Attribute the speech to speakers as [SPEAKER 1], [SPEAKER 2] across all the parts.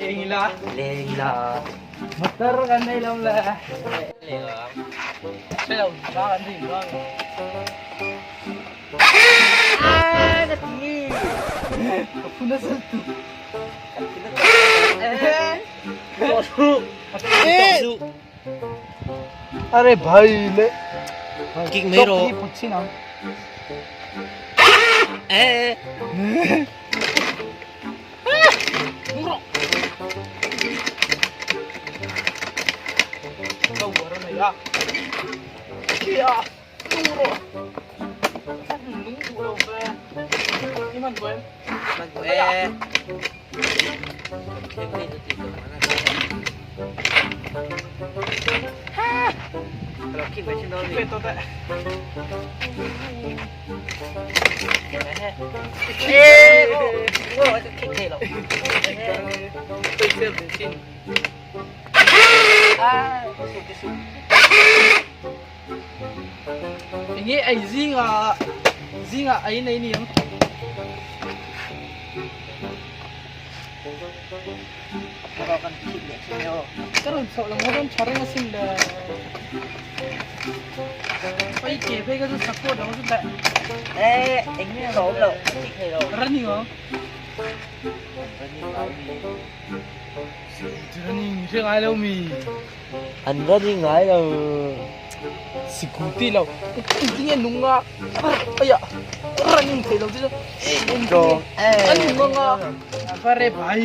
[SPEAKER 1] Leng ila.
[SPEAKER 2] Leng ila.
[SPEAKER 1] Motor kan nei lo le. Hre lo ba kan rin lo.
[SPEAKER 2] Ka ti.
[SPEAKER 1] Ka phun a sal tu. Are bhai le.
[SPEAKER 2] Kick mai ro.
[SPEAKER 1] Put chin ang.
[SPEAKER 2] Eh.
[SPEAKER 1] Enge ei zingah zingah ei nei ni ang. Ka rawn chhoh lam rawn tha reng asin le. Pai ke phei ka chu support lo chu le.
[SPEAKER 2] Eh, eng nge lo lo, thik thei lo.
[SPEAKER 1] Running ang.
[SPEAKER 2] Running ngai mi.
[SPEAKER 1] Running hre ngai lo mi.
[SPEAKER 2] An running ngai lo.
[SPEAKER 1] Scooty lo. Engtin nge nung a aya running thei lo chu.
[SPEAKER 2] Drong.
[SPEAKER 1] An nung anga. Pare bhai.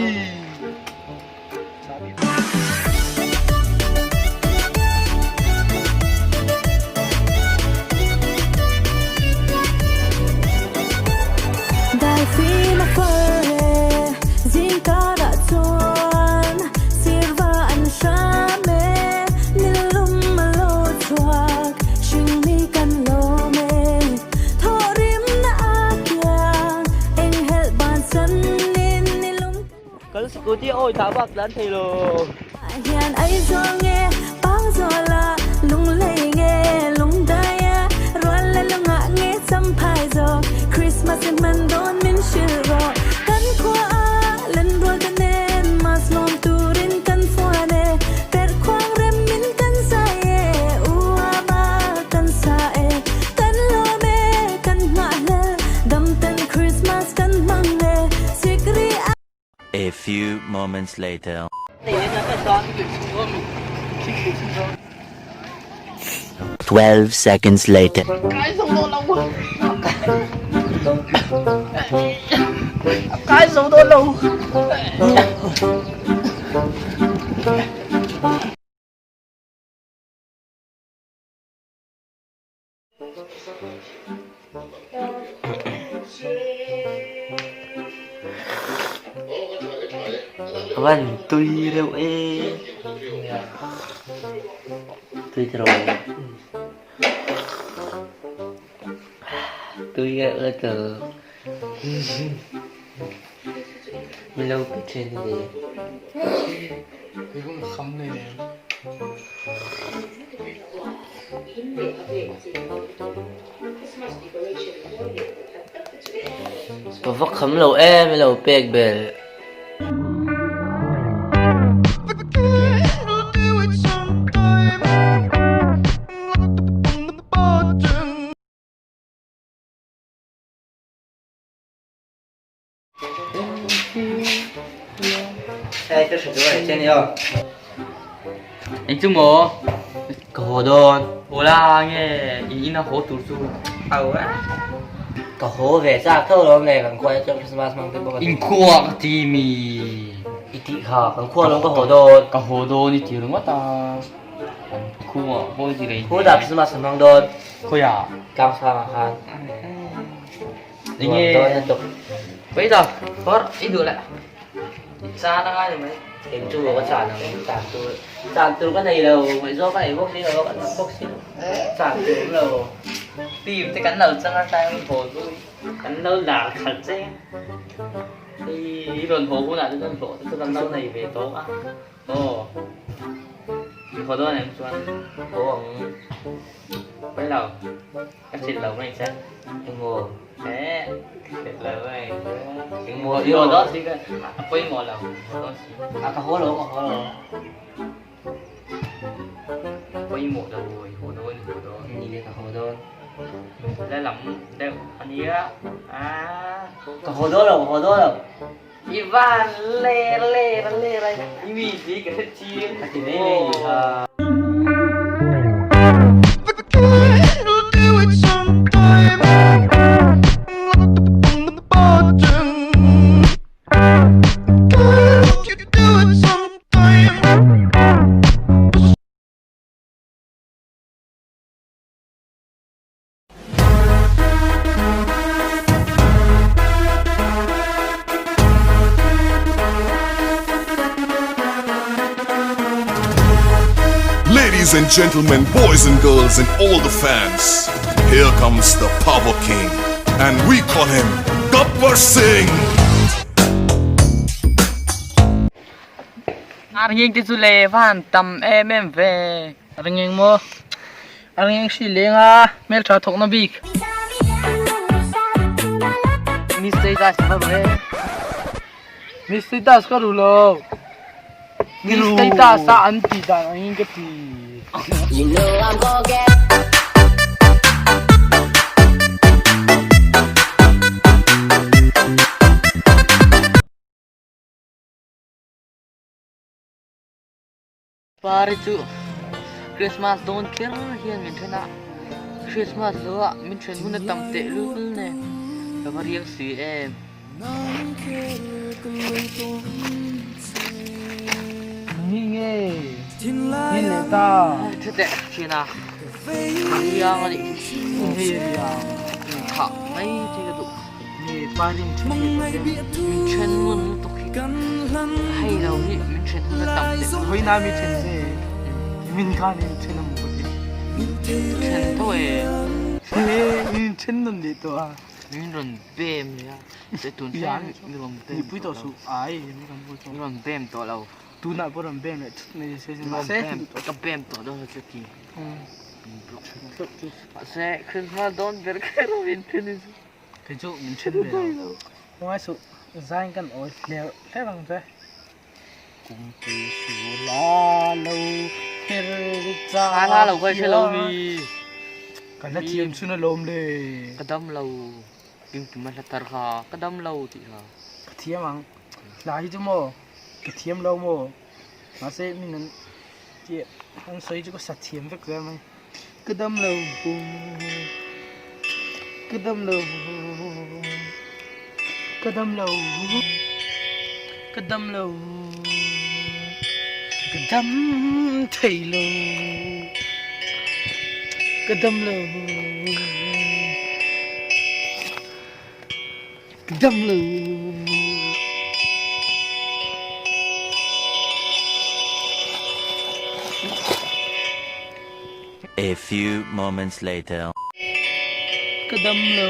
[SPEAKER 2] Kan scooty awi thah bak tlan thei lo.
[SPEAKER 3] A few moments later. 12 seconds later.
[SPEAKER 1] Kai zo dawn lo.
[SPEAKER 2] Van tui reuh e. Tui tiraw. Tui reuh le tu. Min lo pe thin a ni. Ka va kham lo em i lo pek bel. Hei ka hre duai che ni aw.
[SPEAKER 4] Eng chu maw?
[SPEAKER 2] Ka haw dawn.
[SPEAKER 4] Haw la nge in ina haw tur chu au a.
[SPEAKER 2] Ka haw ve chak tho lawm le kan khua chuan Christmas hmang te pawh ka
[SPEAKER 4] In khua ka ti mi.
[SPEAKER 2] I tih kha kan khua lawm ka haw dawn.
[SPEAKER 4] Ka haw dawn i ti ringawt a. Kan khua haw i ti rei.
[SPEAKER 2] Khu dah Christmas hmang dawn.
[SPEAKER 4] Khawiah?
[SPEAKER 2] Tlangsang ah khan.
[SPEAKER 4] Enge Pei ta hawr i duh le i chan a ngai ni mai.
[SPEAKER 2] Eng chu ka chan ang chan tur chan tur ka nei lo ngaihzawn ka nei bawk si lo ka nam bawk si lo chan tur awm lo.
[SPEAKER 4] Team te kan lo chang a tlai rawn haw zui kan lo lar khalh che hei i rawn haw hunah te chuan hlawh te chu kan lo nei ve tawh a aw i haw dawn em chuan
[SPEAKER 2] haw ang.
[SPEAKER 4] Pawi lo. Ka hrilh lo mai che.
[SPEAKER 2] Engmaw?
[SPEAKER 4] Eh, hrilh lo mai che.
[SPEAKER 2] Engmaw
[SPEAKER 4] I haw dawn si ka a pawimawh lo. Haw dawn si.
[SPEAKER 2] A ka haw lo, ka haw lo.
[SPEAKER 4] Pawimawh lo i haw dawn, i haw dawn.
[SPEAKER 2] Ni le ka haw dawn.
[SPEAKER 4] La lam deuh a nia. Ah.
[SPEAKER 2] Ka haw dawn lo, ka haw dawn lo.
[SPEAKER 4] I van ler ler a ler a i mi hi ka hre chiang.
[SPEAKER 2] A ti mai mai ni kha.
[SPEAKER 5] Ladies and gentlemen, boys and girls, and all the fans, here comes the Power King, and we call him Gabbar Singh.
[SPEAKER 4] Arngeng te chu le van tam em em ve.
[SPEAKER 1] Arngeng maw? Arngeng hri leng a hmeltha thawkna bik.
[SPEAKER 4] Miss Status ka ru e.
[SPEAKER 1] Miss Status ka ru lo. Miss Status a an ti dan angin ka ti.
[SPEAKER 6] You know I'm gonna get
[SPEAKER 4] Pari chu Christmas dawn kher hian min then a, Christmas lo ah min then hun a tam teh lul nen ka va riang si em.
[SPEAKER 1] Ni nge ni leh ta.
[SPEAKER 4] Thu teh thin a, riang a nih hi.
[SPEAKER 1] Hei a riang.
[SPEAKER 4] Inthah mai te ka duh.
[SPEAKER 1] Nge pari min then leh tawh em?
[SPEAKER 4] Min then ngun lutuk hi hei lo hi min then hun a tam teh.
[SPEAKER 1] Vawiin a mi then che min khan in then a maw ti.
[SPEAKER 4] Then tho e.
[SPEAKER 1] Min then nawn leh tawh a.
[SPEAKER 4] Min rawn bem leh a, che tun thleng min rawn bem
[SPEAKER 1] Nipui tawh suh ai min rawn bem tawh.
[SPEAKER 4] Min rawn bem tawh lo.
[SPEAKER 1] Tunah pawh rawn bem leh thut mai se
[SPEAKER 4] mahse ka bem tawh dawn lo che ti. Mahse Christmas dawn ber kher min then in.
[SPEAKER 1] Kei chu min then ve lo. Ngai suh zain kan awi hler hler ang che. Kungpui su la lo her cha.
[SPEAKER 4] A hla lo ka hre lo mi.
[SPEAKER 1] Ka hla thiam chhun alawm le.
[SPEAKER 4] Ka dam lo. Kimkim a hla tar kha ka dam lo tih kha.
[SPEAKER 1] Ka thiam ang. Hla hi chu maw ka thiam lo maw. Mahse min an tih an sawi chu ka sa thiam vek zel mai. Ka dam lo ka dam lo ka dam lo ka dam lo ka dam thei lo ka dam lo ka dam lo.
[SPEAKER 3] A few moments later.
[SPEAKER 1] Ka dam lo.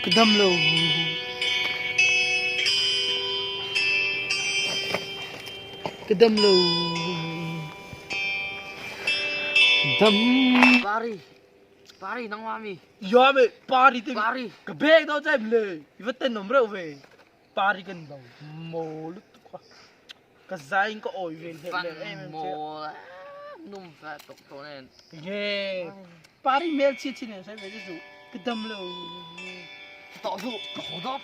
[SPEAKER 1] Ka dam lo. Ka dam lo. Dam.
[SPEAKER 4] Pari. Pari nangmah mi.
[SPEAKER 1] Ya me pari te.
[SPEAKER 4] Pari.
[SPEAKER 1] Ka bag do chai le. I va ten om reuh ve. Pari kan do. Mo lutuk a. Ka zai in ka awi ve hleh leh em em che.
[SPEAKER 4] Mawl num ve tuk tawh nen.
[SPEAKER 1] Nge pari hmel chhi chhi nen sawi ve chu suh ka dam lo.
[SPEAKER 4] Tawh suh ka haw dawp.